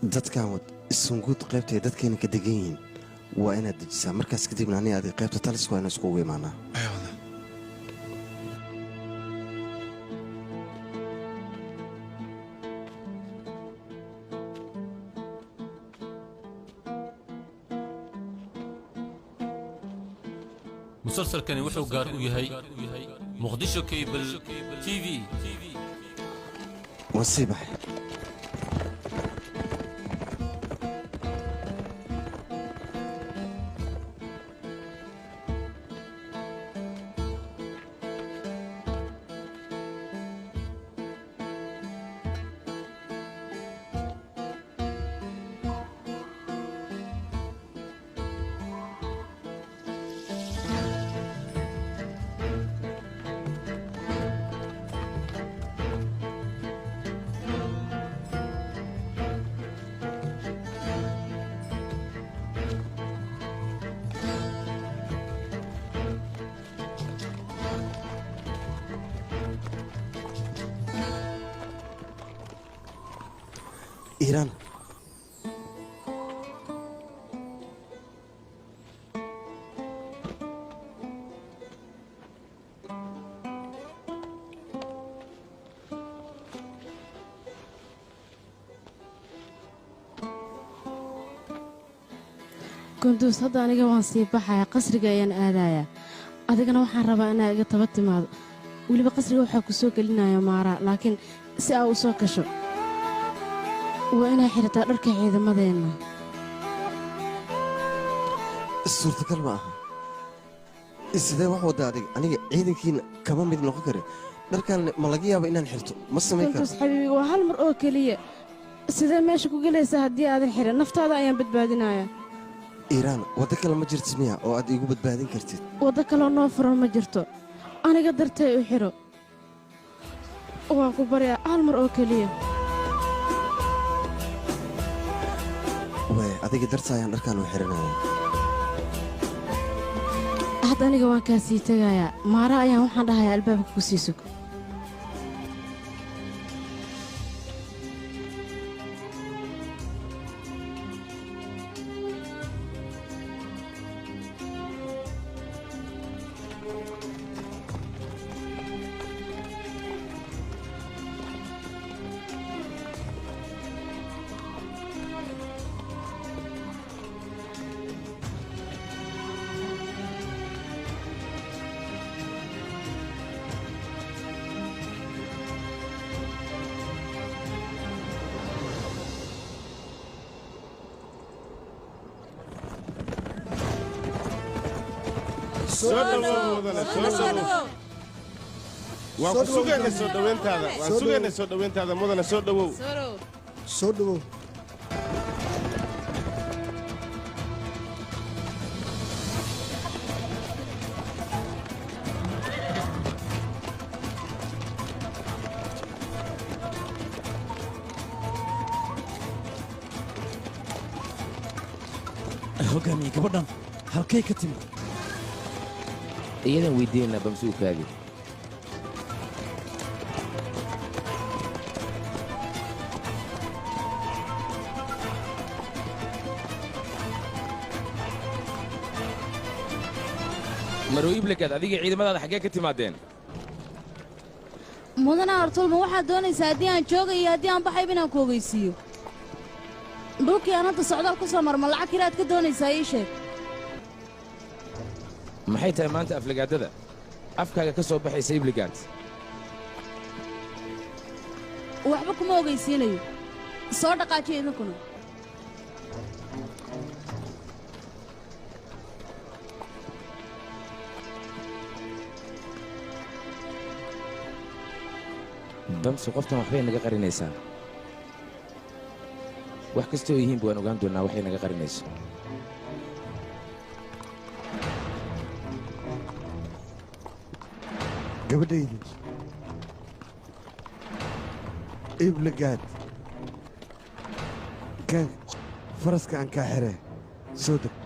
Dadkan wad isunguud qaybtay dadkeena ka degan yihiin waa inaad dejisaa. Markaas kadibna aniga adiga qaybta taliska waa inaan iskugu imaanaa. Musalsalkani wuxuu gaar u yahay Muqdisho Cable TV. Waan sii baxay. Iiraan. Kunduus, hadda aniga waan sii baxayaa, qasriga ayaan aadayaa. Adigana waxaan rabaa inaa iga taba timaado. Weliba qasriga waxaa ku soo gelinaya Maaraa, laakiin si aa u soo gasho waa inaa xidhataa dharka ciidamadeenna. Suurtagal ma aha. Sidee wax wadda adiga? Aniga ciidankiina kama mid noqon kare. Dharkan ma laga yaaba inaan xirto? Ma samayn karo. Kunduus xabiibi, waa hal mar oo keliya. Sidee meesha ku gelaysaa haddii aadan xidhan? Naftaada ayaan badbaadinayaa. Iiraan, waddo kale ma jirto miya oo aad iigu badbaadin kartid? Waddo kaloo noo furan ma jirto. Aniga dartay u xidho, waan ku baryaa, hal mar oo keliya. Waay, adiga darta ayaan dharkan u xiranaya. Hadda aniga waan kaa sii tegayaa. Maara ayaan waxaan dhahayaa albaabka ku sii sug. Soo dhawow mudane, soo dhawow. Waan ku sugaynay soo dhoweyntaada, waan sugaynay soo dhoweyntaada mudane, soo dhawow. Soo dhawow. Hogaamiye, gabadhan halkay ka timid? Iyadan weydiinaa bamsuukaagi. Maroo Iblagaad, adiga ciidamadaada xaggee ka timaadeen? Mudana Artulma, waxaad doonaysaa haddii aan joogayo iyo haddii aan baxayba inaan ku ogeysiiyo. Dhulkii aan hadda socdaal ku soo marma lacag kiraad ka doonaysaa? Ii sheeg. Maxay tahay maanta aflagaadada afkaaga ka soo baxaysa, Ibligaad? Waxba kuma ogeysiinayo, soo dhaqaajiya idinkuna. Bamsu, qoftan waxbay naga qarinaysaa. Wax kastoo yihiinba waan ogaan doonnaa waxay naga qarinayso. Gabadhaydi Iblagaad, kan faraska aan kaa xiree, soo deg.